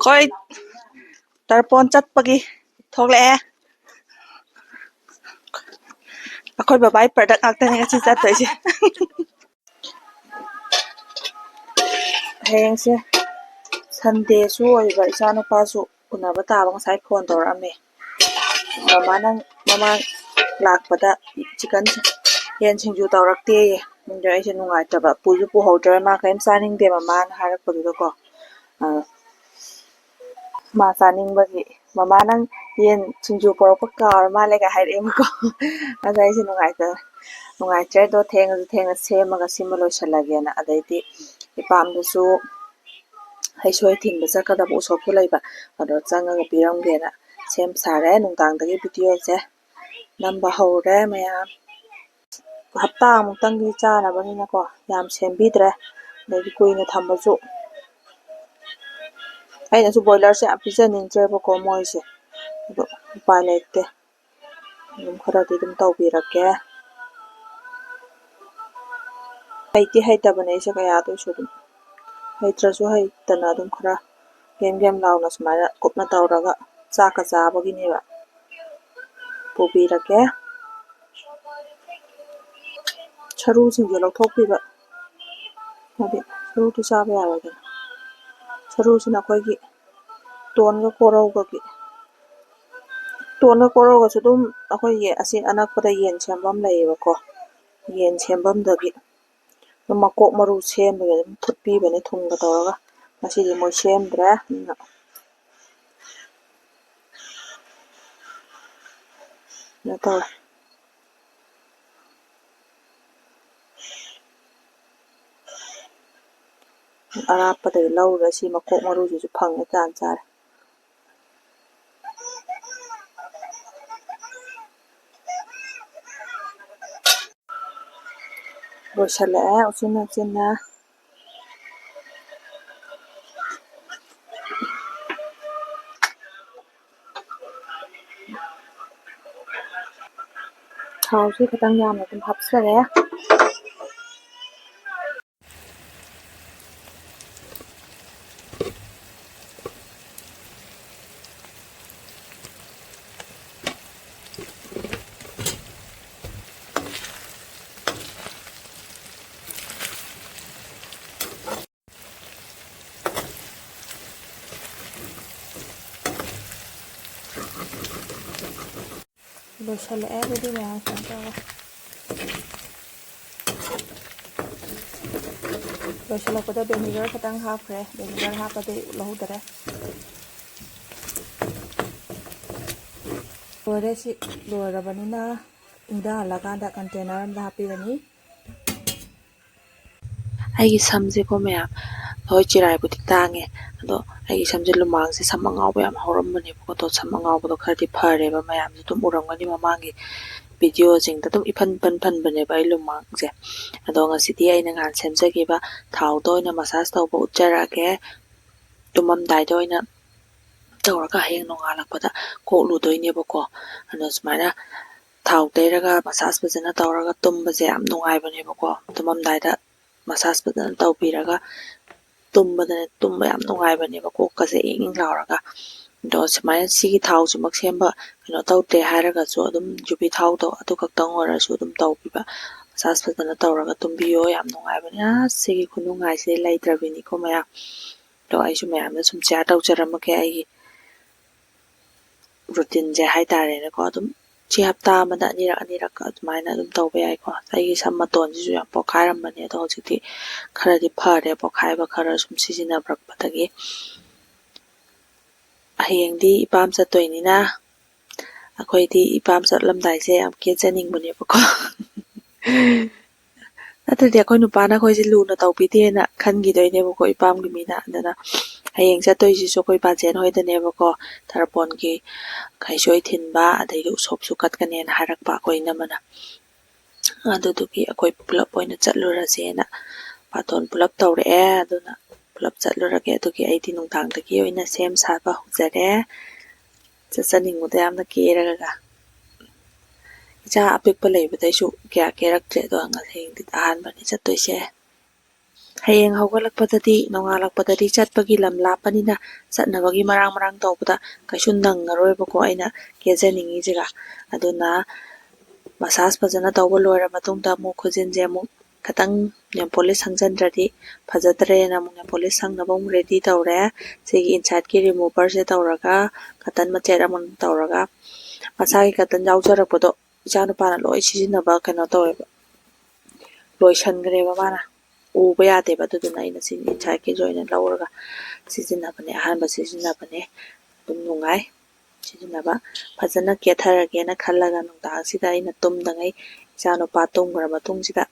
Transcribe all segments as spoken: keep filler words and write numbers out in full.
ꯑꯩꯈꯣꯏ ꯇꯔꯄꯣꯟ ꯆꯠꯄꯒꯤ ꯊꯣꯛꯂꯛꯑꯦ꯫ ꯑꯩꯈꯣꯏ ꯕꯕꯥꯒꯤ product ꯉꯥꯛꯇꯅꯦ ꯉꯁꯤ ꯆꯠꯇꯣꯏꯁꯦ꯫ ꯍꯌꯦꯡꯁꯦ Sundayꯁꯨ ꯑꯣꯏꯕ, ꯏꯆꯥꯅꯨꯄꯥꯁꯨ ꯎꯅꯕ ꯇꯥꯕ꯫ ꯉꯁꯥꯏ phone ꯇꯧꯔꯛꯑꯝꯃꯦ꯫ ꯃꯃꯥ, ꯅꯪ ꯃꯃꯥꯡ ꯂꯥꯛꯄꯗ chicken, ꯌꯦꯟ ꯁꯤꯡꯖꯨ ꯇꯧꯔꯛꯇꯦꯌꯦ꯫ ꯑꯗꯨꯗ ꯑꯩꯁꯦ ꯅꯨꯡꯉꯥꯏꯇꯕ, ꯄꯨꯁꯨ ꯄꯨꯍꯧꯗ꯭ꯔꯦ, ꯃꯥ ꯀꯔꯤꯝ ꯆꯥꯅꯤꯡꯗꯦ ꯃꯃꯥꯅ ꯍꯥꯏꯔꯛꯄꯗꯨꯗꯀꯣ꯫ ꯑ, ꯃꯥ ꯆꯥꯅꯤꯡꯕꯒꯤ, "ꯃꯃꯥ, ꯅꯪ ꯌꯦꯟ ꯁꯤꯡꯖꯨ ꯄꯨꯔꯛꯄ ꯀꯥꯎꯔ ꯃꯥꯜꯂꯦꯒ" ꯍꯥꯏꯔꯛꯑꯦꯕꯀꯣ꯫ ꯑꯗ ꯑꯩꯁꯦ ꯅꯨꯡꯉꯥꯏꯇ-, ꯅꯨꯡꯉꯥꯏꯇ꯭ꯔꯦ꯫ ꯑꯗꯣ ꯊꯦꯡꯉꯁꯨ ꯊꯦꯡꯅ ꯁꯦꯝꯃꯒ ꯁꯤꯃ ꯂꯣꯏꯁꯤꯜꯂꯒꯦꯅ꯫ ꯑꯗꯩꯗꯤ ꯏꯄꯥꯝꯗꯁꯨ ꯍꯩꯁꯣꯏ ꯊꯤꯟꯕ ꯆꯠꯀꯗꯕ ꯎꯁꯣꯞꯁꯨ ꯂꯩꯕ, ꯑꯗꯣ ꯆꯪꯉꯒ ꯄꯤꯔꯝꯒꯦꯅ ꯁꯦꯝ ꯁꯥꯔꯦ꯫ ꯅꯨꯡꯗꯥꯡꯗꯒꯤ videoꯁꯦ ꯅꯝꯕ ꯍꯧꯔꯦ ꯃꯌꯥꯝ꯫ ꯍꯞꯇꯥꯃꯨꯛꯇꯪꯒꯤ ꯆꯥꯅꯕꯅꯤꯅꯀꯣ, ꯌꯥꯝ ꯁꯦꯝꯕꯤꯗ꯭ꯔꯦ꯫ ꯑꯗꯩꯗꯤ ꯀꯨꯏꯅ ꯊꯝꯕꯁꯨ, ꯑꯩꯅꯁꯨ broilerꯁꯦ ꯌꯥꯝ ꯄꯤꯖꯅꯤꯡꯗ꯭ꯔꯦꯕꯀꯣ ꯃꯣꯏꯁꯦ, ꯑꯗꯣ ꯎꯄꯥꯏ ꯂꯩꯇꯦ꯫ ꯑꯗꯨꯝ ꯈꯔꯗꯤ ꯑꯗꯨꯝ ꯇꯧꯕꯤꯔꯛꯀꯦ꯫ ꯍꯩꯇꯤ ꯍꯩꯇꯕꯅꯦ ꯑꯩꯁꯦ ꯀꯌꯥ, ꯑꯗꯨꯏꯁꯨ ꯑꯗꯨꯝ ꯍꯩꯇ꯭ꯔꯁꯨ ꯍꯩꯇꯅ ꯑꯗꯨꯝ ꯈꯔ ꯒꯦꯝ ꯒꯦꯝ ꯂꯥꯎꯅ ꯁꯨꯃꯥꯏꯅ ꯀꯨꯞꯅ ꯇꯧꯔꯒ ꯆꯥꯛꯀ ꯆꯥꯕꯒꯤꯅꯦꯕ꯫ ꯄꯨꯕꯤꯔꯒꯦ꯫ ꯁꯔꯨꯁꯤꯡꯁꯦ ꯂꯧꯊꯣꯛꯄꯤꯕ, ꯍꯥꯏꯗꯤ ꯁꯔꯨꯗꯨ ꯆꯥꯕ ꯌꯥꯔꯣꯏꯗꯅ꯫ ꯁꯔꯨꯁꯤꯅ ꯑꯩꯈꯣꯏꯒꯤ ꯇꯣꯟꯒ ꯀꯣꯔꯧꯒꯒꯤ, ꯇꯣꯟꯒ ꯀꯣꯔꯧꯒꯁꯨ ꯑꯗꯨꯝ ꯑꯩꯈꯣꯏꯒꯤ ꯑꯁꯤ ꯑꯅꯛꯄꯗ ꯌꯦꯟ ꯁꯦꯝꯐꯝ ꯂꯩꯌꯦꯕꯀꯣ, ꯌꯦꯟ ꯁꯦꯝꯐꯝꯗꯒꯤ ꯑꯗꯨꯝ ꯃꯀꯣꯛ ꯃꯔꯨ ꯁꯦꯝꯕꯒꯤ ꯑꯗꯨꯝ ꯐꯨꯠꯄꯤꯕꯅꯦ ꯊꯨꯝꯒ ꯇꯧꯔꯒ꯫ ꯉꯁꯤꯗꯤ ꯃꯣꯏ ꯁꯦꯝꯗ꯭ꯔꯦ, ꯑꯗꯨꯅ ꯀꯩꯅꯣ ꯇꯧꯔꯦ꯫ ꯑꯔꯥꯞꯄꯗꯒꯤ ꯂꯧꯔꯨꯔꯦ꯫ ꯁꯤ ꯃꯀꯣꯛ ꯃꯔꯨꯁꯤꯁꯨ ꯐꯪꯉꯦ, ꯇꯥꯟ ꯆꯥꯔꯦ꯫ ꯂꯣꯏꯁꯤꯜꯂꯛꯑꯦ ꯎꯆꯤꯟ ꯅꯥꯆꯤꯟꯅ꯫ ꯊꯥꯎꯁꯤ ꯈꯤꯇꯪ ꯌꯥꯝꯅ ꯑꯗꯨꯝ ꯍꯥꯞꯆꯔꯦ꯫ ꯂꯣꯏꯁꯤꯜꯂꯛꯑꯦ ꯑꯗꯨꯗꯤ ꯃꯌꯥꯝ ꯀꯩꯅꯣ ꯇꯧꯔꯒ꯫ ꯂꯣꯏꯁꯤꯜꯂꯛꯄꯗ vinegar ꯈꯤꯇꯪ ꯍꯥꯞꯈ꯭ꯔꯦ, vinegar ꯍꯥꯞꯄꯗꯤ ꯂꯧꯍꯧꯗꯔꯦ꯫ ꯂꯣꯏꯔꯦ꯫ ꯁꯤ ꯂꯣꯏꯔꯕꯅꯤꯅ ꯏꯪꯊꯍꯜꯂꯀꯥꯟꯗ container ꯑꯝꯗ ꯍꯥꯞꯄꯤꯔꯅꯤ꯫ ꯑꯩꯒꯤ ꯁꯝꯁꯦꯀꯣ ꯃꯌꯥꯝ, ꯍꯣꯏ, ꯆꯤꯔꯥꯏꯕꯨꯗꯤ ꯇꯥꯡꯉꯦ, ꯑꯗꯣ ꯑꯩꯒꯤ ꯁꯝꯁꯦ ꯂꯨꯃꯥꯡꯁꯦ ꯁꯝ ꯑꯉꯥꯎꯕ ꯌꯥꯝ ꯍꯧꯔꯝꯕꯅꯦꯕꯀꯣ꯫ ꯑꯗꯣ ꯁꯝ ꯑꯉꯥꯎꯕꯗꯣ ꯈꯔꯗꯤ ꯐꯔꯦꯕ, ꯃꯌꯥꯝꯁꯨ ꯑꯗꯨꯝ ꯎꯔꯝꯒꯅꯤ ꯃꯃꯥꯡꯒꯤ videoꯁꯤꯡꯗ ꯑꯗꯨꯝ ꯏꯐꯟ ꯏꯐꯟ ꯐꯟꯕꯅꯦꯕ ꯑꯩ ꯂꯨꯃꯥꯡꯁꯦ꯫ ꯑꯗꯣ ꯉꯁꯤꯗꯤ ꯑꯩꯅ ꯉꯍꯥꯟ ꯁꯦꯝꯖꯈꯤꯕ ꯊꯥꯎꯗ ꯑꯣꯏꯅ massage ꯇꯧꯕ ꯎꯠꯆꯔꯛꯑꯒꯦ꯫ ꯇꯨꯝꯃꯝꯗꯥꯏꯗ ꯑꯣꯏꯅ ꯇꯧꯔꯒ ꯍꯌꯦꯡ ꯅꯣꯡꯉꯥꯜꯂꯛꯄꯗ ꯀꯣꯛ ꯂꯨꯗꯣꯏꯅꯦꯕꯀꯣ꯫ ꯑꯗꯣ ꯁꯨꯃꯥꯏꯅ ꯊꯥꯎ ꯇꯩꯔꯒ massage ꯐꯖꯅ ꯇꯧꯔꯒ ꯇꯨꯝꯕꯁꯦ ꯌꯥꯝ ꯅꯨꯡꯉꯥꯏꯕꯅꯦꯕꯀꯣ꯫ ꯇꯨꯝꯃꯝꯗꯥꯏꯗ massage ꯐꯖꯅ ꯇꯧꯕꯤꯔꯒ ꯇꯨꯝꯕꯗꯅꯦ, ꯇꯨꯝꯕ ꯌꯥꯝ ꯅꯨꯡꯉꯥꯏꯕꯅꯦꯕ, ꯀꯣꯛꯀꯁꯦ ꯏꯪ ꯏꯪ ꯂꯥꯎꯔꯒ꯫ ꯑꯗꯣ ꯁꯨꯃꯥꯏꯅ ꯁꯤꯒꯤ ꯊꯥꯎꯁꯤꯃꯛ ꯁꯦꯝꯕ ꯀꯩꯅꯣ ꯇꯧꯗꯦ ꯍꯥꯏꯔꯒꯁꯨ ꯑꯗꯨꯝ ꯌꯨꯕꯤ ꯊꯥꯎꯗꯣ ꯑꯗꯨ ꯈꯛꯇꯪ ꯑꯣꯏꯔꯁꯨ ꯑꯗꯨꯝ ꯇꯧꯕꯤꯕ, massage ꯐꯖꯅ ꯇꯧꯔꯒ ꯇꯨꯝꯕꯤꯌꯣ꯫ ꯌꯥꯝ ꯅꯨꯡꯉꯥꯏꯕꯅꯦ꯫ ꯑꯁ, ꯁꯤꯒꯤ ꯈꯨꯅꯨꯡꯉꯥꯏꯁꯤꯗꯤ ꯂꯩꯇ꯭ꯔꯕꯤꯅꯤꯀꯣ ꯃꯌꯥꯝ꯫ ꯑꯗꯣ ꯑꯩꯁꯨ ꯃꯌꯥꯝꯗ ꯁꯨꯝ share ꯇꯧꯖꯔꯝꯃꯒꯦ ꯑꯩꯒꯤ routineꯁꯦ ꯍꯥꯏꯇꯥꯔꯦꯅꯦꯀꯣ꯫ ꯑꯗꯨꯝ ꯁꯤ ꯍꯞꯇꯥ ꯑꯃꯗ ꯑꯅꯤꯔꯛ ꯑꯅꯤꯔꯛ ꯑꯗꯨꯃꯥꯏꯅ ꯑꯗꯨꯝ ꯇꯧꯕ ꯌꯥꯏꯀꯣ꯫ ꯑꯩꯒꯤ ꯁꯝ ꯃꯇꯣꯟꯁꯤꯁꯨ ꯌꯥꯝ ꯄꯣꯛꯈꯥꯏꯔꯝꯕꯅꯦ, ꯑꯗꯣ ꯍꯧꯖꯤꯛꯇꯤ ꯈꯔꯗꯤ ꯐꯔꯦ, ꯄꯣꯛꯈꯥꯏꯕ ꯈꯔ ꯁꯨꯝ ꯁꯤꯖꯤꯟꯅꯔꯛꯄꯗꯒꯤ꯫ ꯍꯌꯦꯡꯗꯤ ꯏꯄꯥꯝ ꯆꯠꯇꯣꯏꯅꯤꯅ ꯑꯩꯈꯣꯏꯗꯤ ꯏꯄꯥꯝ ꯆꯠꯂꯝꯗꯥꯏꯁꯦ ꯌꯥꯝ ꯀꯦꯖꯅꯤꯡꯕꯅꯦꯕꯀꯣ꯫ ꯅꯠꯇ꯭ꯔꯗꯤ ꯑꯩꯈꯣꯏ ꯅꯨꯄꯥꯅ ꯑꯩꯈꯣꯏꯁꯦ ꯂꯨꯅ ꯇꯧꯕꯤꯗꯦꯅ ꯈꯟꯈꯤꯗꯣꯏꯅꯦꯕꯀꯣ, ꯏꯄꯥꯝꯒꯤ ꯃꯤꯅ꯫ ꯑꯗꯨꯅ ꯍꯌꯦꯡ ꯆꯠꯇꯣꯏꯁꯤꯁꯨ ꯑꯩꯈꯣꯏ ꯕꯥꯆꯦꯟ ꯍꯣꯏꯗꯅꯦꯕꯀꯣ, ꯇꯔꯄꯣꯟꯒꯤ ꯈꯩꯁꯣꯏ ꯊꯤꯟꯕ, ꯑꯗꯩꯗꯤ ꯎꯁꯣꯞꯁꯨ ꯀꯠꯀꯅꯦꯅ ꯍꯥꯏꯔꯛꯄ ꯑꯩꯈꯣꯏ ꯏꯅꯝꯃꯅ꯫ ꯑꯗꯨꯗꯨꯒꯤ ꯑꯩꯈꯣꯏ ꯄꯨꯂꯞ ꯑꯣꯏꯅ ꯆꯠꯂꯨꯔꯁꯦꯅ ꯕꯥꯇꯣꯟ ꯄꯨꯂꯞ ꯇꯧꯔꯛꯑꯦ꯫ ꯑꯗꯨꯅ ꯄꯨꯂꯞ ꯆꯠꯂꯨꯔꯒꯦ꯫ ꯑꯗꯨꯒꯤ ꯑꯩꯗꯤ ꯅꯨꯡꯗꯥꯡꯗꯒꯤ ꯑꯣꯏꯅ ꯁꯦꯝ ꯁꯥꯕ ꯍꯧꯖꯔꯦ꯫ ꯆꯠꯆꯅꯤꯡꯕꯗꯣ ꯌꯥꯝꯅ ꯀꯦꯔꯒ꯫ ꯏꯆꯥ ꯑꯄꯤꯛꯄ ꯂꯩꯕꯗꯩꯁꯨ ꯀꯌꯥ ꯀꯦꯔꯛꯇ꯭ꯔꯦ, ꯑꯗꯣ ꯍꯌꯦꯡꯗꯤ ꯑꯍꯥꯟꯕꯅꯤ ꯆꯠꯇꯣꯏꯁꯦ꯫ ꯍꯌꯦꯡ ꯍꯧꯒꯠꯂꯛꯄꯗꯗꯤ, ꯅꯣꯡꯉꯥꯜꯂꯛꯄꯗꯗꯤ ꯆꯠꯄꯒꯤ ꯂꯝ ꯂꯥꯞꯄꯅꯤꯅ ꯆꯠꯅꯕꯒꯤ ꯃꯔꯥꯡ ꯃꯔꯥꯡ ꯇꯧꯕꯗ ꯀꯩꯁꯨ ꯅꯪꯉꯔꯣꯏꯕꯀꯣ ꯑꯩꯅ ꯀꯦꯖꯅꯤꯡꯉꯤꯁꯤꯒ꯫ ꯑꯗꯨꯅ massage ꯐꯖꯅ ꯇꯧꯕ ꯂꯣꯏꯔ ꯃꯇꯨꯡꯗ ꯑꯃꯨꯛ ꯈꯨꯖꯤꯟꯁꯦ ꯑꯃꯨꯛ ꯈꯤꯇꯪ nail polish ꯁꯪꯖꯟꯗ꯭ꯔꯗꯤ ꯐꯖꯗ꯭ꯔꯦꯅ ꯑꯃꯨꯛ nail polish ꯁꯪꯅꯕ ꯑꯃꯨꯛ ready ꯇꯧꯔꯦ꯫ ꯁꯤꯒꯤ insideꯀꯤ removerꯁꯦ ꯇꯧꯔꯒ, cotton ꯃꯆꯦꯠ ꯑꯃ ꯇꯧꯔꯒ, ꯃꯁꯥꯒꯤ ꯀꯇꯟ ꯌꯥꯎꯖꯔꯛꯄꯗꯣ ꯏꯆꯥꯅꯨꯄꯥꯅ ꯂꯣꯏ ꯁꯤꯖꯤꯟꯅꯕ ꯀꯩꯅꯣ ꯇꯧꯋꯦꯕ, ꯂꯣꯏꯁꯟꯈ꯭ꯔꯦꯕ ꯃꯥꯅ꯫ ꯎꯕ ꯌꯥꯗꯦꯕ꯫ ꯑꯗꯨꯗꯨꯅ ꯑꯩꯅ ꯁꯤ ꯏꯟꯁꯥꯏꯠꯀꯤꯁꯦ ꯑꯣꯏꯅ ꯂꯧꯔꯒ ꯁꯤꯖꯤꯟꯅꯕꯅꯦ, ꯑꯍꯥꯟꯕ ꯁꯤꯖꯤꯟꯅꯕꯅꯦ꯫ ꯑꯗꯨꯝ ꯅꯨꯡꯉꯥꯏ ꯁꯤꯖꯤꯟꯅꯕ꯫ ꯐꯖꯅ ꯀꯦꯊꯔꯒꯦꯅ ꯈꯜꯂꯒ ꯅꯨꯡꯗꯥꯡꯁꯤꯗ ꯑꯩꯅ ꯇꯨꯝꯗꯉꯩ, ꯏꯆꯥꯅꯨꯄꯥ ꯇꯨꯝꯈ꯭ꯔ ꯃꯇꯨꯡꯁꯤꯗ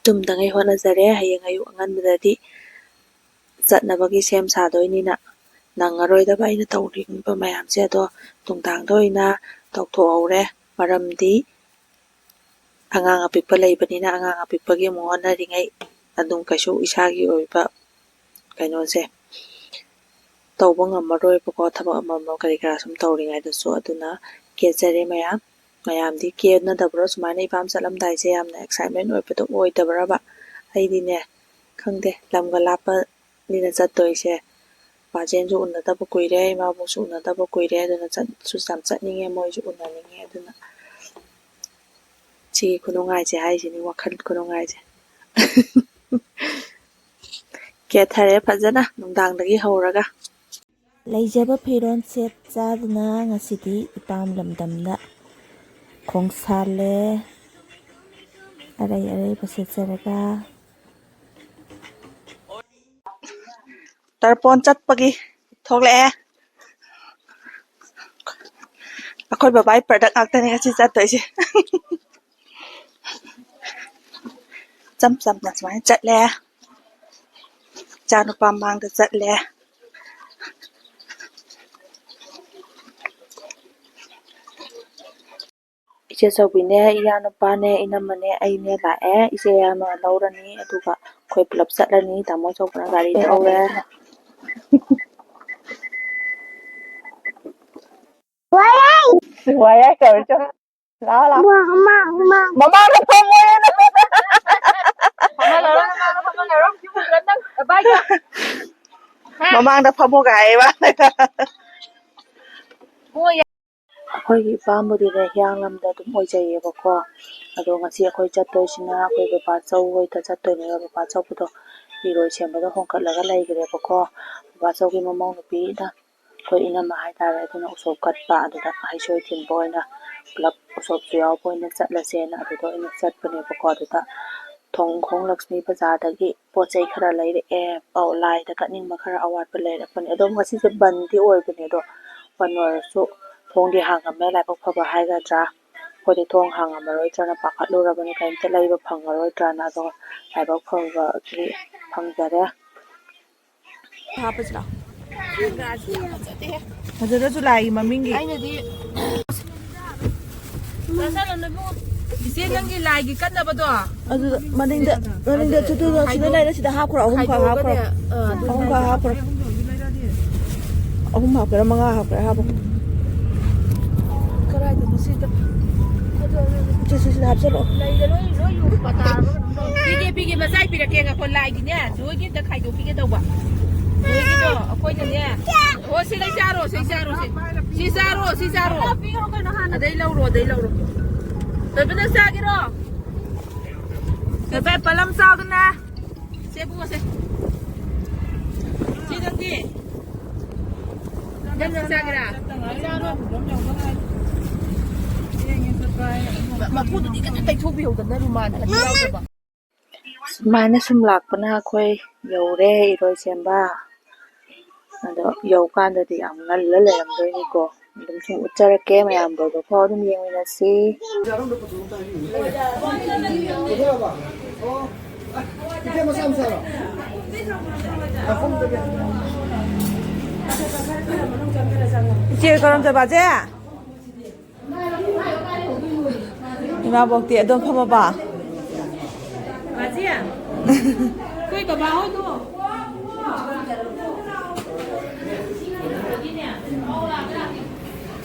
ꯇꯨꯝꯗꯉꯩ ꯍꯣꯠꯅꯖꯔꯦ꯫ ꯍꯌꯦꯡ ꯑꯌꯨꯛ ꯑꯉꯟꯕꯗꯗꯤ ꯆꯠꯅꯕꯒꯤ ꯁꯦꯝ ꯁꯥꯗꯣꯏꯅꯤꯅ ꯅꯪꯉꯔꯣꯏꯗꯕ ꯑꯩꯅ ꯇꯧꯔꯤꯕ ꯃꯌꯥꯝꯁꯦ꯫ ꯑꯗꯣ ꯅꯨꯡꯗꯥꯡꯗ ꯑꯣꯏꯅ ꯇꯧꯊꯣꯛꯍꯧꯔꯦ꯫ ꯃꯔꯝꯗꯤ ꯑꯉꯥꯡ ꯑꯄꯤꯛꯄ ꯂꯩꯕꯅꯤꯅ ꯑꯉꯥꯡ ꯑꯄꯤꯛꯄꯒꯤ ꯑꯃꯨꯛ ꯍꯣꯠꯅꯔꯤꯉꯩ ꯑꯗꯨꯝ ꯀꯩꯁꯨ ꯏꯁꯥꯒꯤ ꯑꯣꯏꯕ ꯀꯩꯅꯣꯁꯦ ꯇꯧꯕ ꯉꯝꯃꯔꯣꯏꯕꯀꯣ, ꯊꯕꯛ ꯑꯃ ꯑꯃ ꯀꯔꯤ ꯀꯔꯥ ꯁꯨꯝ ꯇꯧꯔꯤꯉꯩꯗꯁꯨ꯫ ꯑꯗꯨꯅ ꯀꯦꯖꯔꯦ ꯃꯌꯥꯝ꯫ ꯃꯌꯥꯝꯗꯤ ꯀꯦꯅꯗꯕ꯭ꯔꯣ? ꯁꯨꯃꯥꯏꯅ ꯏꯄꯥꯝ ꯆꯠꯂꯝꯗꯥꯏꯁꯦ ꯌꯥꯝꯅ ꯑꯦꯛꯁꯥꯏꯠꯃꯦꯟ ꯑꯣꯏꯕꯗꯣ ꯑꯣꯏꯗꯕ꯭ꯔꯕ? ꯑꯩꯗꯤꯅꯦ, ꯈꯪꯗꯦ, ꯂꯝꯒ ꯂꯥꯞꯄꯅꯤꯅ ꯆꯠꯇꯣꯏꯁꯦ꯫ ꯄꯥꯖꯦꯟꯁꯨ ꯎꯅꯗꯕ ꯀꯨꯏꯔꯦ, ꯏꯃꯥꯕꯣꯛꯁꯨ ꯎꯅꯗꯕ ꯀꯨꯏꯔꯦ, ꯑꯗꯨꯅ ꯆꯠꯁꯨ ꯌꯥꯝ ꯆꯠꯅꯤꯡꯉꯦ, ꯃꯣꯏꯁꯨ ꯎꯅꯅꯤꯡꯉꯦ꯫ ꯑꯗꯨꯅ ꯁꯤꯒꯤ ꯈꯨꯅꯨꯡꯉꯥꯏꯁꯦ ꯍꯥꯏꯁꯤꯅꯤ, ꯋꯥꯈꯜ ꯈꯨꯅꯨꯡꯉꯥꯏꯁꯦ꯫ ꯀꯦꯊꯔꯦ ꯐꯖꯅ ꯅꯨꯡꯗꯥꯡꯗꯒꯤ ꯍꯧꯔꯒ꯫ ꯂꯩꯖꯕ ꯐꯤꯔꯣꯜ ꯁꯦꯠ ꯆꯥꯗꯨꯅ ꯉꯁꯤꯗꯤ ꯏꯄꯥꯝ ꯂꯝꯗꯝꯗ ꯈꯣꯡꯁꯥꯜꯂꯦ꯫ ꯑꯔꯩ ꯑꯔꯩꯕ ꯁꯦꯠꯆꯔꯒ꯫ ꯇꯔꯄꯣꯟ ꯆꯠꯄꯒꯤ ꯊꯣꯛꯂꯛꯑꯦ꯫ ꯑꯩꯈꯣꯏ ꯕꯕꯥꯒꯤ ꯄ꯭ꯔꯗꯛ ꯉꯥꯛꯇꯅꯦ ꯉꯁꯤ ꯆꯠꯇꯣꯏꯁꯦ꯫ ꯏꯆꯝ ꯆꯝꯅ ꯁꯨꯃꯥꯏꯅ ꯆꯠꯂꯦ꯫ ꯏꯆꯥ ꯅꯨꯄꯥ ꯃꯥꯡꯗ ꯆꯠꯂꯦ꯫ ꯏꯆꯦ ꯆꯧꯕꯤꯅꯦ, ꯏꯌꯥ ꯅꯨꯄꯥꯅꯦ, ꯏꯅꯝꯃꯅꯦ, ꯑꯩꯅꯦ ꯂꯥꯛꯑꯦ꯫ ꯏꯆꯦ ꯑꯃ ꯂꯧꯔꯅꯤ, ꯑꯗꯨꯒ ꯑꯩꯈꯣꯏ ꯄꯨꯂꯞ ꯆꯠꯂꯅꯤ꯫ ꯇꯥꯃꯣ ꯆꯧꯕꯅ ꯒꯥꯔꯤ ꯊꯧꯔꯦ꯫ ꯋꯥ ꯌꯥꯏ ꯇꯧꯔꯤꯗꯣ꯫ ꯂꯥꯛꯑꯣ, ꯂꯥꯛꯑꯣ꯫ ꯃꯃꯥꯡꯗ ꯐꯝꯃꯣꯌꯦ ꯅꯪ꯫ ꯃꯃꯥꯡꯗ ꯐꯝꯃꯣꯒ ꯍꯥꯏꯌꯦꯕ꯫ ꯑꯩꯈꯣꯏꯒꯤ ꯏꯄꯥꯝꯕꯨꯗꯤꯅꯦ ꯍꯤꯌꯥꯡꯂꯝꯗ ꯑꯗꯨꯝ ꯑꯣꯏꯖꯩꯌꯦꯕꯀꯣ꯫ ꯑꯗꯣ ꯉꯁꯤ ꯑꯩꯈꯣꯏ ꯆꯠꯇꯣꯏꯁꯤꯅ ꯑꯩꯈꯣꯏ ꯕꯕꯥꯆꯧ ꯍꯣꯏꯗ ꯆꯠꯇꯣꯏꯅꯦꯕ꯫ ꯕꯕꯥꯆꯧꯕꯗꯣ ꯐꯤꯔꯣꯏ ꯁꯦꯝꯕꯗ ꯍꯣꯡꯀꯠꯂꯒ ꯂꯩꯈ꯭ꯔꯦꯕꯀꯣ꯫ ꯕꯕꯥꯆꯧꯒꯤ ꯃꯃꯧ ꯅꯨꯄꯤꯅ ꯑꯩꯈꯣꯏ ꯏꯅꯝꯃ ꯍꯥꯏꯇꯥꯔꯦ, ꯑꯗꯨꯅ ꯎꯁꯣꯞ ꯀꯠꯄ, ꯑꯗꯨꯗ ꯍꯩꯁꯣꯏ ꯊꯤꯟꯕ ꯑꯣꯏꯅ ꯄꯨꯂꯞ ꯎꯁꯣꯞꯁꯨ ꯌꯥꯎꯕ ꯑꯣꯏꯅ ꯆꯠꯂꯁꯦꯅ ꯑꯗꯨꯗ ꯑꯣꯏꯅ ꯆꯠꯄꯅꯦꯕꯀꯣ꯫ ꯑꯗꯨꯗ ꯊꯣꯡꯈꯣꯡ ꯂꯛꯁꯃꯤ ꯕꯖꯥꯔꯗꯒꯤ ꯄꯣꯠ ꯆꯩ ꯈꯔ ꯂꯩꯔꯛꯑꯦ꯫ ꯑꯧ, ꯂꯥꯏꯗ ꯀꯠꯅꯤꯡꯕ ꯈꯔ ꯑꯋꯥꯠꯄ ꯂꯩꯔꯛꯄꯅꯦ꯫ ꯑꯗꯣ ꯉꯁꯤꯁꯦ ꯕꯟꯗꯤ ꯑꯣꯏꯕꯅꯦ, ꯑꯗꯣ ꯕꯟ ꯑꯣꯏꯔꯁꯨ ꯊꯣꯡꯗꯤ ꯍꯥꯡꯉꯝꯃꯦ, ꯂꯥꯏꯕꯛ ꯐꯕ ꯍꯥꯏꯒꯗ꯭ꯔꯥ꯫ ꯑꯩꯈꯣꯏꯗꯤ ꯊꯣꯡ ꯍꯥꯡꯉꯝꯃꯔꯣꯏꯗ꯭ꯔꯅ ꯄꯥꯈꯠꯂꯨꯔꯕꯅꯤ, ꯀꯔꯤꯝꯇ ꯂꯩꯕ ꯐꯪꯉꯔꯣꯏꯗ꯭ꯔꯅ꯫ ꯑꯗꯣ ꯂꯥꯏꯕꯛ ꯐꯕꯒꯤ ꯐꯪꯖꯔꯦ꯫ ꯍꯥꯞꯄꯁꯤꯔꯣ? ꯐꯖꯗ꯭ꯔꯁꯨ ꯂꯥꯏꯒꯤ ꯃꯃꯤꯡꯒꯤ꯫ ꯑꯩꯅꯗꯤ ꯏꯆꯦ, ꯅꯪꯒꯤ ꯂꯥꯏꯒꯤ ꯀꯠꯅꯕꯗꯣ꯫ ꯑꯗꯨ ꯃꯅꯤꯡꯗ, ꯃꯅꯤꯡꯗ ꯆꯠꯇꯣꯏ ꯁꯤꯗ ꯂꯩꯔꯦ, ꯁꯤꯗ ꯍꯥꯞꯈ꯭ꯔꯣ, ꯑꯍꯨꯝꯈꯛ ꯍꯥꯞꯈ꯭ꯔꯣ꯫ ꯈꯥꯏꯗꯣꯛꯑꯒꯅꯦ, ꯑ, ꯑꯗꯨ ꯑꯍꯨꯝꯈꯛ ꯍꯥꯞꯈ꯭ꯔꯣ꯫ ꯑꯍꯨꯝ ꯍꯥꯞꯄꯤꯔ ꯃꯉꯥ ꯍꯥꯞꯄꯤꯔ ꯍꯥꯞꯄꯣ꯫ ꯀꯗꯥꯏꯗꯅꯣ ꯁꯤꯗ? ꯁꯤ, ꯁꯤ, ꯁꯤꯗ ꯍꯥꯞꯆꯜꯂꯣ꯫ ꯂꯩꯗ ꯂꯣꯏ, ꯂꯣꯏ ꯌꯨ ꯄꯇꯥꯔꯕ ꯀꯩꯅꯣꯝ ꯇꯧꯔꯦ꯫ ꯄꯤꯒꯦ, ꯄꯤꯒꯦ, ꯃꯆꯥꯏ ꯄꯤꯔꯛꯀꯦ, ꯉꯥꯏꯈꯣ, ꯂꯥꯏꯒꯤꯅꯦ, ꯖꯣꯏꯒꯤ ꯑꯝꯇ ꯈꯥꯏꯗꯣꯛꯄꯤꯒꯦ ꯇꯧꯕ꯫ ꯖꯣꯏꯒꯤꯗꯣ ꯑꯩꯈꯣꯏꯅꯅꯦ꯫ ꯑꯣ, ꯁꯤ ꯂꯩ ꯆꯥꯔꯣ, ꯁꯤ ꯆꯥꯔꯣ, ꯁꯤ꯫ ꯁꯤ ꯆꯥꯔꯣ, ꯁꯤ ꯆꯥꯔꯣ꯫ ꯑꯗꯩ ꯂꯧꯔꯣ, ꯑꯗꯩ ꯂꯧꯔꯣ꯫ ꯊꯣꯏꯕꯤ, ꯅꯪ ꯆꯥꯒꯦꯔꯣ? ꯊꯣꯏꯕꯤ, ꯄꯂꯝ ꯆꯥꯎꯗꯅ꯫ ꯁꯦ, ꯏꯕꯨꯡꯉꯣ, ꯁꯦ꯫ ꯁꯤ ꯅꯪꯗꯤ? ꯅꯪ, ꯅꯪ ꯆꯥꯒꯦꯔꯥ? ꯃ-, ꯃꯀꯨꯗꯨꯗꯤ ꯀꯟꯅ ꯇꯩꯊꯣꯛꯄꯤꯍꯧꯗꯅ ꯔꯨꯃꯥꯟ ꯑꯅꯤ ꯌꯥꯎꯗꯕ꯫ ꯁꯨꯃꯥꯏꯅ ꯁꯨꯝ ꯂꯥꯛꯄꯅ ꯑꯩꯈꯣꯏ ꯌꯧꯔꯦ ꯏꯔꯣꯏꯁꯦꯝꯕ꯫ ꯑꯗꯣ ꯌꯧꯀꯥꯟꯗꯗꯤ ꯌꯥꯝ ꯉꯜꯂ ꯂꯩꯔꯝꯗꯣꯏꯅꯤꯀꯣ꯫ ꯑꯗꯨꯝ ꯁꯨꯝ ꯎꯠꯆꯔꯛꯀꯦ, ꯃꯌꯥꯝꯗꯣ ꯑꯗꯨꯐꯥꯎ ꯑꯗꯨꯝ ꯌꯦꯡꯃꯤꯟꯅꯁꯤ꯫ ꯏꯆꯦ ꯀꯔꯝ ꯆꯠꯄ, ꯆꯦ? ꯏꯃꯥꯕꯣꯛꯇꯤ ꯑꯗꯨꯝ ꯐꯝꯃꯕ? ꯕꯥꯖꯤ, ꯑꯩꯈꯣꯏ ꯕꯕꯥ ꯍꯣꯏꯗꯣ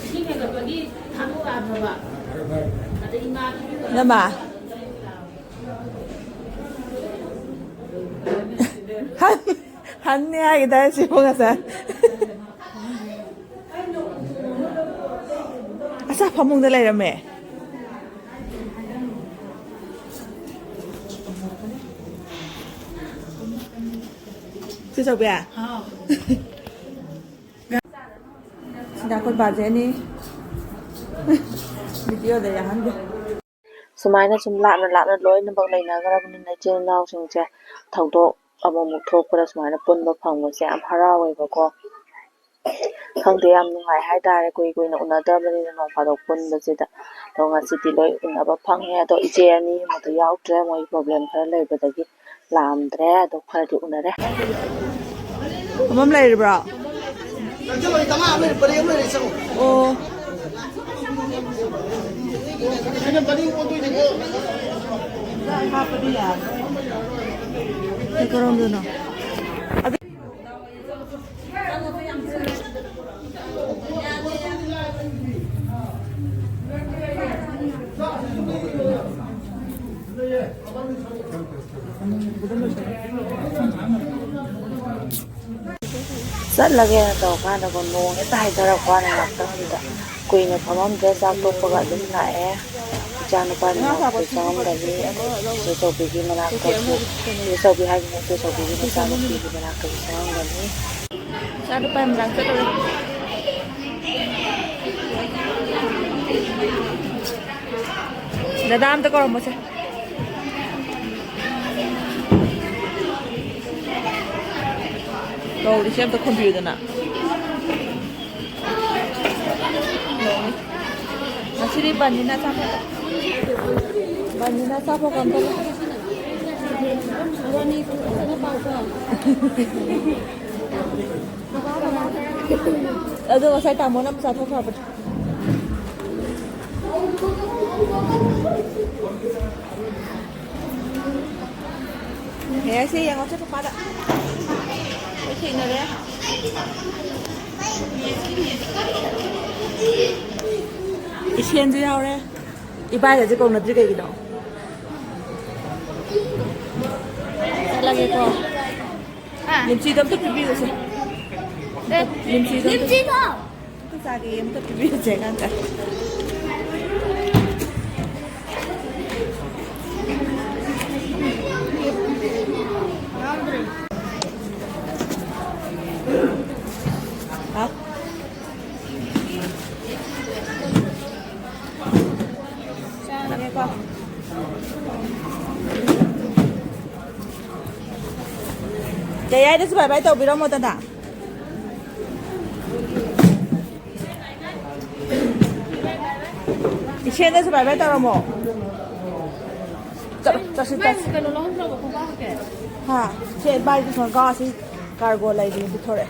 ꯏꯁꯤꯡ ꯍꯦꯟꯒꯠꯄꯒꯤ ꯊꯥꯗꯣꯛꯂꯛꯑꯕ꯫ ꯑꯗ ꯏꯃꯥ ꯅꯃꯥ? ꯍꯟꯅꯤ ꯍꯥꯏꯒꯤꯗꯥꯏ ꯁꯤꯕꯨ ꯉꯁꯥꯏ? ꯑꯁ, ꯐꯃꯨꯡꯗ ꯂꯩꯔꯝꯃꯦ꯫ ꯆꯦ ꯆꯧꯕꯤ? ꯍꯥꯎ꯫ ꯑꯩꯈꯣꯏ ꯕꯥꯖꯦꯅꯤ꯫ ꯚꯤꯗꯤꯑꯣꯗ ꯌꯥꯎꯍꯟꯒꯦ꯫ ꯁꯨꯃꯥꯏꯅ ꯁꯨꯝ ꯂꯥꯞꯅ ꯂꯥꯞꯅ ꯂꯣꯏꯅꯃꯛ ꯂꯩꯅꯈ꯭ꯔꯕꯅꯤꯅ ꯏꯆꯤꯜ ꯏꯅꯥꯎꯁꯤꯡꯁꯦ ꯊꯧꯗꯣꯛ ꯑꯃꯨꯛꯃꯨꯛ ꯊꯣꯛꯄꯗ ꯁꯨꯃꯥꯏꯅ ꯄꯨꯟꯕ ꯐꯪꯕꯁꯦ ꯌꯥꯝ ꯍꯔꯥꯎꯋꯦꯕꯀꯣ꯫ ꯈꯪꯗꯦ, ꯌꯥꯝ ꯅꯨꯡꯉꯥꯏ ꯍꯥꯏꯇꯥꯔꯦ, ꯀꯨꯏ ꯀꯨꯏꯅ ꯎꯅꯗꯕꯅꯤꯅ ꯅꯣꯡ ꯐꯥꯗꯣꯛ ꯄꯨꯟꯕꯁꯤꯗ꯫ ꯑꯗꯣ ꯉꯁꯤꯗꯤ ꯂꯣꯏ ꯎꯅꯕ ꯐꯪꯉꯦ꯫ ꯑꯗꯣ ꯏꯆꯦ ꯑꯅꯤ ꯑꯃꯗꯤ ꯌꯥꯎꯗ꯭ꯔꯦ, ꯃꯣꯏ ꯄ꯭ꯔꯣꯕ꯭ꯂꯦꯝ ꯈꯔ ꯂꯩꯕꯗꯒꯤ ꯂꯥꯛꯑꯝꯗ꯭ꯔꯦ꯫ ꯑꯗꯣ ꯈꯔꯗꯤ ꯎꯅꯔꯦ꯫ ꯑꯃꯝ ꯂꯩꯔꯤꯕ꯭ꯔꯣ? ꯑꯣ꯫ ꯁꯤ ꯀꯔꯣꯝꯗꯅꯣ? ꯆꯠꯂꯒꯦꯅ ꯇꯧꯔꯀꯥꯟꯗꯀꯣ, ꯅꯣꯡ ꯍꯦꯛꯇ ꯍꯩꯊꯔꯛꯄ ꯋꯥꯅꯦ ꯉꯥꯛꯇꯪꯗꯨꯗ꯫ ꯀꯨꯏꯅ ꯐꯝꯃꯝꯗ꯭ꯔꯦ, ꯆꯥꯛ ꯇꯣꯛꯄꯒ ꯑꯗꯨꯝ ꯂꯥꯛꯑꯦ꯫ ꯏꯆꯥ ꯅꯨꯄꯥꯒꯤ ꯃꯅꯥꯛꯇ ꯆꯪꯉꯝꯒꯅꯤ, ꯏꯆꯦ ꯆꯧꯕꯤꯒꯤ ꯃꯅꯥꯛꯇꯁꯨ, ꯏꯆꯦ ꯆꯧꯕꯤ ꯍꯥꯏꯗꯨꯅ ꯏꯆꯦ ꯆꯧꯕꯤꯒꯤ ꯃꯆꯥꯅꯨꯄꯤꯒꯤ ꯃꯅꯥꯛꯇꯁꯨ ꯆꯪꯉꯝꯒꯅꯤ꯫ ꯏꯆꯥ ꯅꯨꯄꯥꯒꯤ ꯃꯅꯥꯛ ꯆꯠꯂꯨꯔꯦ꯫ ꯗꯗꯥ ꯑꯝꯇ ꯀꯧꯔꯝꯃꯣꯁꯦ꯫ ꯀꯧꯔꯤꯁꯦ ꯑꯝꯇ ꯈꯨꯝꯕꯤꯌꯨꯗꯅ꯫ ꯉꯁꯤꯗꯤ ꯕꯟꯅꯤꯅ ꯑꯆꯥꯄꯣꯠ, ꯕꯟꯅꯤꯅ ꯑꯆꯥꯄꯣꯠ ꯑꯝꯇ ꯂꯩ꯫ ꯑꯗꯣ ꯉꯁꯥꯏ ꯇꯥꯃꯣꯅ ꯑꯃ ꯆꯥꯊꯣꯛꯈ꯭ꯔꯕꯅꯦ꯫ ꯍꯦ, ꯁꯤ ꯌꯦꯡꯉꯣ, ꯁꯤ ꯄꯄꯥꯗ꯫ ꯂꯣꯏ ꯊꯦꯡꯅꯔꯦ꯫ ꯏꯁꯦꯟꯁꯨ ꯌꯥꯎꯔꯦ꯫ ꯏꯕꯥꯏꯒꯁꯦ ꯀꯧꯅꯗ꯭ꯔꯤ ꯀꯩꯒꯤꯅꯣ? ꯆꯠꯂꯒꯦꯀꯣ꯫ ꯑꯥ꯫ ꯂꯤꯞꯁꯤꯗꯣ ꯑꯝꯇ ꯄꯤꯕꯤꯌꯨꯁꯦ꯫ ꯑꯦ, ꯂꯤꯞꯁꯤꯗꯣ ꯑꯝꯇ ꯂꯤꯞꯁꯤꯗꯣ? ꯑꯝꯇ ꯆꯥꯒꯦ, ꯑꯝꯇ ꯄꯤꯕꯤꯌꯨꯁꯦ ꯑꯉꯥꯡꯗ꯫ ꯍꯥꯎ꯫ ꯑꯩꯗꯁꯨ ꯕꯥꯏ ꯕꯥꯏ ꯇꯧꯕꯤꯔꯝꯃꯣꯗꯅ꯫ ꯏꯆꯦꯗꯁꯨ ꯕꯥꯏ ꯕꯥꯏ ꯇꯧꯔꯝꯃꯣ꯫ ꯆꯠꯂꯣ, ꯆꯠꯁꯤ, ꯆꯠꯁꯤ꯫ ꯀꯩꯅꯣ ꯂꯧꯍꯧꯗ꯭ꯔꯕꯣ, ꯈꯣꯡꯒ꯭ꯔꯥꯎ ꯍꯥꯞꯀꯦ? ꯍꯥ? ꯁꯦ, ꯕꯥꯏ, ꯁꯣꯝ ꯀꯥꯁꯤ ꯀꯥꯔꯒꯣ ꯂꯩꯕꯅꯤ, ꯄꯤꯊꯣꯔꯛꯑꯦ꯫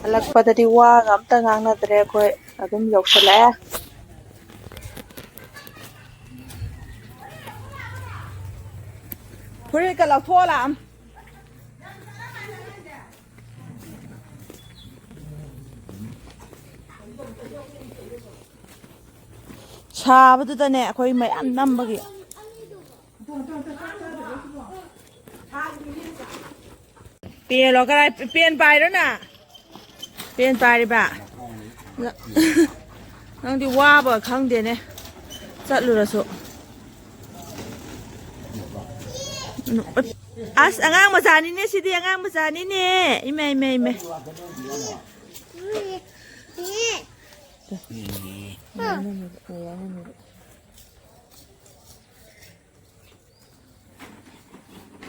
ꯍꯜꯂꯛꯄꯗꯗꯤ ꯋꯥꯒ ꯑꯝꯇ ꯉꯥꯡꯅꯗ꯭ꯔꯦ ꯑꯩꯈꯣꯏ꯫ ꯑꯗꯨꯝ ꯌꯧꯁꯜꯂꯛꯑꯦ꯫ ꯐꯨꯔꯤꯠꯀ ꯂꯧꯊꯣꯛꯑ ꯂꯥꯛꯑꯝ꯫ ꯁꯥꯕꯗꯨꯗꯅꯦ ꯑꯩꯈꯣꯏ ꯃꯌꯥꯝ ꯅꯝꯕꯒꯤ꯫ ꯄꯦꯟꯂꯣ? ꯀꯔꯥꯏ ꯄꯦꯟ ꯄꯥꯏꯔꯣ ꯅꯪ? ꯄꯦꯟ ꯄꯥꯏꯔꯤꯕ? ꯅꯪꯗꯤ ꯋꯥꯕ ꯈꯪꯗꯦꯅꯦ, ꯆꯠꯂꯨꯔꯁꯨ꯫ ꯑꯁ, ꯑꯉꯥꯡ ꯃꯆꯥꯅꯤꯅꯦ ꯁꯤꯗꯤ, ꯑꯉꯥꯡ ꯃꯆꯥꯅꯤꯅꯦ꯫ ꯏꯃꯥ, ꯏꯃꯥ, ꯏꯃꯥ꯫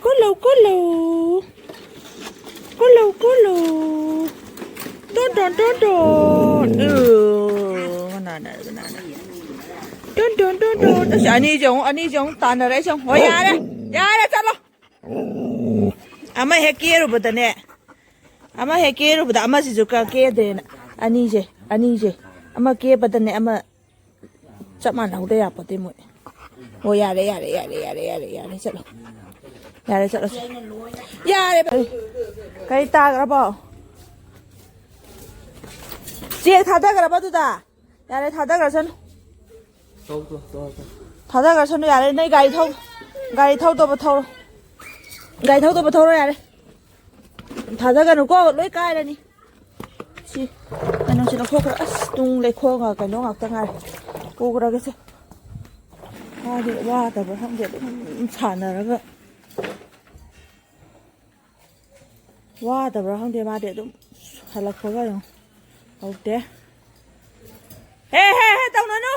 ꯀꯨꯜꯂꯨ, ꯀꯨꯜꯂꯨ꯫ ꯀꯨꯜꯂꯨ, ꯀꯨꯜꯂꯨ꯫ ꯇꯣꯟ, ꯇꯣꯟ, ꯇꯣꯟ, ꯇꯣꯟ꯫ ꯑꯣ, ꯀꯅꯥꯅ, ꯀꯅꯥꯅ? ꯇꯣꯟ, ꯇꯣꯟ, ꯇꯣꯟ, ꯇꯣꯟ꯫ ꯑꯁ, ꯑꯅꯤꯁꯦ ꯑꯃꯨꯛ, ꯑꯅꯤꯁꯦ ꯑꯃꯨꯛ ꯇꯥꯟꯅꯔꯛꯏꯁꯦ ꯌꯦꯡꯉꯨ꯫ ꯍꯣꯏ, ꯌꯥꯔꯦ, ꯌꯥꯔꯦ, ꯆꯠꯂꯣ꯫ ꯑꯃ ꯍꯦꯛ ꯀꯦꯔꯨꯕꯗꯅꯦ, ꯑꯃ ꯍꯦꯛ ꯀꯦꯔꯨꯕꯗ ꯑꯃꯁꯤꯁꯨ ꯀ-, ꯀꯦꯗ꯭ꯔꯦꯅ꯫ ꯑꯅꯤꯁꯦ, ꯑꯅꯤꯁꯦ꯫ ꯑꯃ ꯀꯦꯕꯗꯅꯦ, ꯑꯃ ꯆꯞ ꯃꯥꯟꯅꯍꯧꯗ ꯌꯥꯄꯣꯠꯇꯦ ꯃꯣꯏ꯫ ꯑꯣ, ꯌꯥꯔꯦ, ꯌꯥꯔꯦ, ꯆꯠꯂꯣ꯫ ꯌꯥꯔꯦ, ꯆꯠꯂꯣ, ꯆꯠꯂꯣ꯫ ꯌꯥꯔꯦ꯫ ꯀꯔꯤ ꯇꯥꯈ꯭ꯔꯕꯣ? ꯆꯦ ꯊꯥꯗꯈ꯭ꯔꯕ ꯑꯗꯨꯗ? ꯌꯥꯔꯦ, ꯊꯥꯗꯈ꯭ꯔꯁꯅꯨ꯫ ꯇꯧ, ꯇꯧ, ꯇꯧ, ꯇꯧ꯫ ꯊꯥꯗꯈ꯭ꯔꯁꯅꯨ, ꯌꯥꯔꯦ꯫ ꯅꯣꯏ ꯒꯥꯔꯤ ꯊꯧ-, ꯒꯥꯔꯤ ꯊꯧꯗꯧꯕ ꯊꯧꯔꯣ꯫ ꯒꯥꯔꯤ ꯊꯧꯗꯧꯕ ꯊꯧꯔꯣ, ꯌꯥꯔꯦ꯫ ꯊꯥꯗꯒꯅꯨꯀꯣ, ꯂꯣꯏ ꯀꯥꯏꯔꯅꯤ꯫ ꯁꯤ ꯀꯩꯅꯣꯁꯤ ꯂꯧꯊꯣꯛꯈ꯭ꯔ-, ꯑꯁ, ꯇꯨꯡ ꯂꯩꯈꯣꯡꯒ ꯀꯩꯅꯣ ꯉꯥꯛꯇ ꯉꯥꯏꯔꯦ꯫ ꯄꯨꯈ꯭ꯔꯒꯦꯁꯦ꯫ ꯃꯥꯗꯤ ꯋꯥꯗꯕ꯭ꯔꯥ ꯈꯪꯗꯦ, ꯑꯗꯨꯝ ꯁꯥꯟꯅꯔꯒ꯫ ꯋꯥꯗꯕ꯭ꯔꯥ ꯈꯪꯗꯦ, ꯃꯥꯗꯤ ꯑꯗꯨꯝ ꯍꯜꯂꯛꯄꯒ ꯑꯗꯨꯝ ꯍꯧꯗꯦ꯫ ꯍꯦ, ꯍꯦ, ꯍꯦ, ꯇꯧꯅꯅꯨ!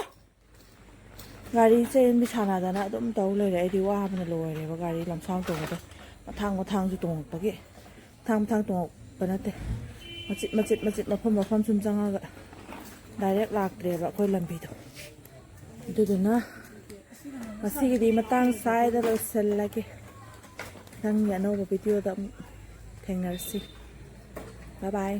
ꯒꯥꯔꯤ ꯆꯦꯟꯕꯤ ꯁꯥꯟꯅꯗꯅ ꯑꯗꯨꯝ ꯇꯧ ꯂꯩꯔꯦ꯫ ꯑꯩꯗꯤ ꯋꯥꯕꯅ ꯂꯣꯏꯔꯦꯕ ꯒꯥꯔꯤ ꯂꯝꯁꯥꯡ ꯇꯣꯡꯕꯗꯣ꯫ ꯃꯊꯥꯡ ꯃꯊꯥꯡꯁꯨ ꯇꯣꯡꯉꯛꯄꯒꯤ꯫ ꯃꯊꯥꯡ ꯃꯊꯥꯡ ꯇꯣꯡꯉꯛꯄ ꯅꯠꯇꯦ, ꯃꯆꯤꯠ ꯃꯆꯤꯠ ꯃꯆꯤꯠ, ꯃꯐꯝ ꯃꯐꯝ ꯁꯨꯝ ꯆꯪꯉꯒ ꯗꯥꯏꯔꯦꯛ ꯂꯥꯛꯇ꯭ꯔꯦꯕ ꯑꯩꯈꯣꯏ ꯂꯝꯕꯤꯗꯣ꯫ ꯑꯗꯨꯗꯨꯅ ꯉꯁꯤꯒꯤꯗꯤ ꯃꯇꯥꯡ ꯆꯥꯏꯗ ꯂꯣꯏꯁꯤꯜꯂꯒꯦ꯫ ꯃꯊꯪꯒꯤ ꯑꯅꯧꯕ ꯚꯤꯗꯤꯑꯣꯗ ꯑꯃꯨꯛ ꯊꯦꯡꯅꯔꯁꯤ꯫ ꯕꯥꯏ ꯕꯥꯏ꯫